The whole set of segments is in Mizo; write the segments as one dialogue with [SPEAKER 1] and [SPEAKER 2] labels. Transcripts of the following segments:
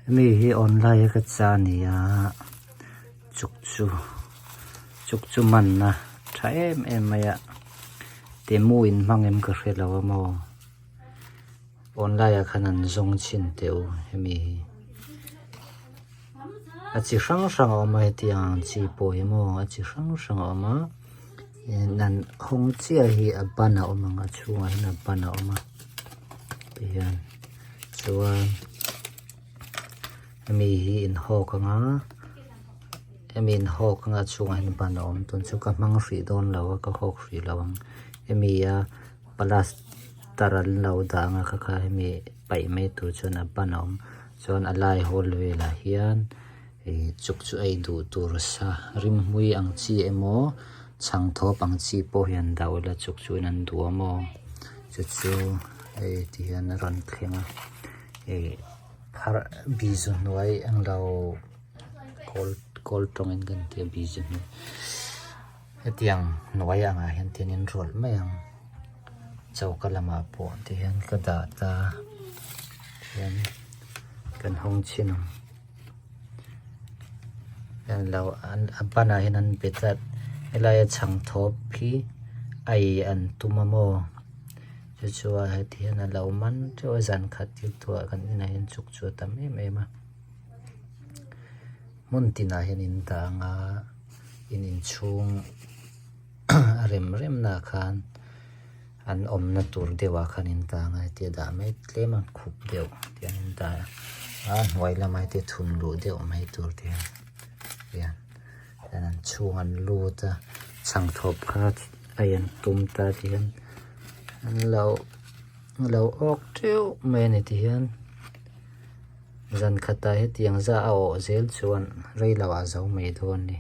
[SPEAKER 1] Hemi hi online a ka cha a ni a chuk chu chuk chu manna tha em em mai a temu in hmang em ka hre lo a maw online ah khan an zawng chhin teh u hemi hi a chi hrang hrang a awm a hetiang ang chi pawh hi maw a chi hrang hrang a awm a nan hawng chiah hi a ban a awm ang a chhungah hian a ban a awm a tihian chuan hemi hi inhawk anga hemi inhawk anga a chhungah hian ban a awm tun chu ka hmang hrih dawn lo a ka hawk hrih lo ang hemi a plaster an lo dah anga kha kha hemi paih mai tur chuan a ban a awm chuan a lai hawl velah hian ih chuk chu ei duh tur sa rimhmui ang chi emaw chhang thawp ang chi pawh hian dah ula chuk chuan an duh a maw chu chu hei ti hian a rawn thleng a ih phar bizu hnuai englo kawl kawl tawngin kan tia bizu hnuai hetiang hnuai angah hian tian in rawlh mai ang choka lamah pawh ti hian ka dah ta hian kan hawng chhin ang. Englo an a banah hian an bet a helaia chhang thawp hi ei an tum a maw chu chuan heti hian a lo man teuh a zan khat thil thuah kan inah hian chuk chu a tam em em a hmun tinah hian in dah ang a in inchhung a rem rem naah khan an awmna tur deuh ah khan in tang a hetia dah mai tlem a khup deuh tiang in dah a a hnuai lamah hetia thun luh deuh mai tur te hian hian an chhung an lut a chhang thawp kha a in tum ta ti hian an lo lo awk teuh mai a ni ti hian zan khatah hetiang zah a awh zel chuan rei lo ah zo mai dawn a ni.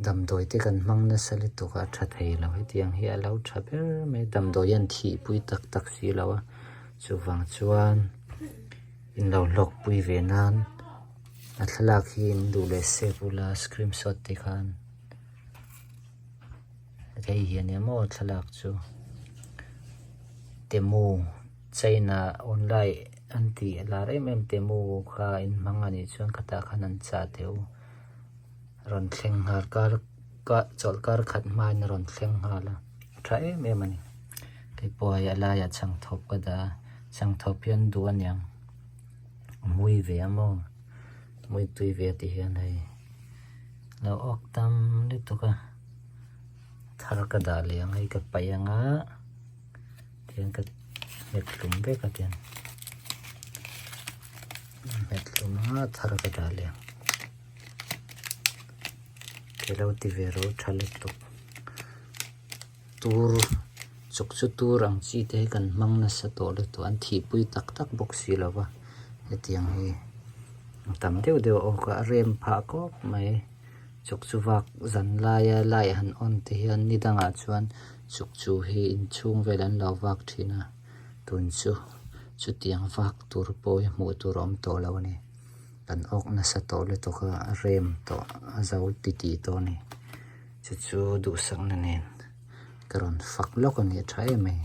[SPEAKER 1] Damdawi te kan hmang nasa lutuk a tha thei lo hetiang hi a lo tha ber mai damdawi hian thih pui tak tak si lo a chuvang chuan in lo hlawk pui ve nan a thlalak hi in duh leh save ula screenshot te khan hei hi ania maw thlalak chu temu china online an tih lar em em temu kha in hmang anih chuan khatah khan an chah teh u. Rawn thleng nghal kar ka chawlh kar khat hmain a rawn thleng nghal a tha em em a ni keipawh hei a laiah chhang thawp ka dah a chhang thawp hian duh aniang a mui ve a maw mui tui ve tih hian hei lo awk tam lutuk a thar ka dah leh ang hei ka paih ang a tihian ka hmet hlum vek a tihian hmet hlum a thar ka dah leh ang. Ke lo ti ve ro tha lutuk tur chuk chu tur ang chi te hi kan hmang nasa tawh lutuk an thihpui tak tak bawk si lo va hetiang hi a tam deuh deuh a awk a a rem phah kawp mai chuk chu vak zan laia light han on te hian ni dangah chuan chuk chu hi inchhung vel an lo vak thin a tun chu chutiang vak tur pawh hi hmuh tur a awm tawh lo a ni. Kan awk nasa tawh lutuk a, a rem tawh a zo titih tawh a ni. Chu chu duhsakna nen ka rawn fak lawk a ni a tha em mai.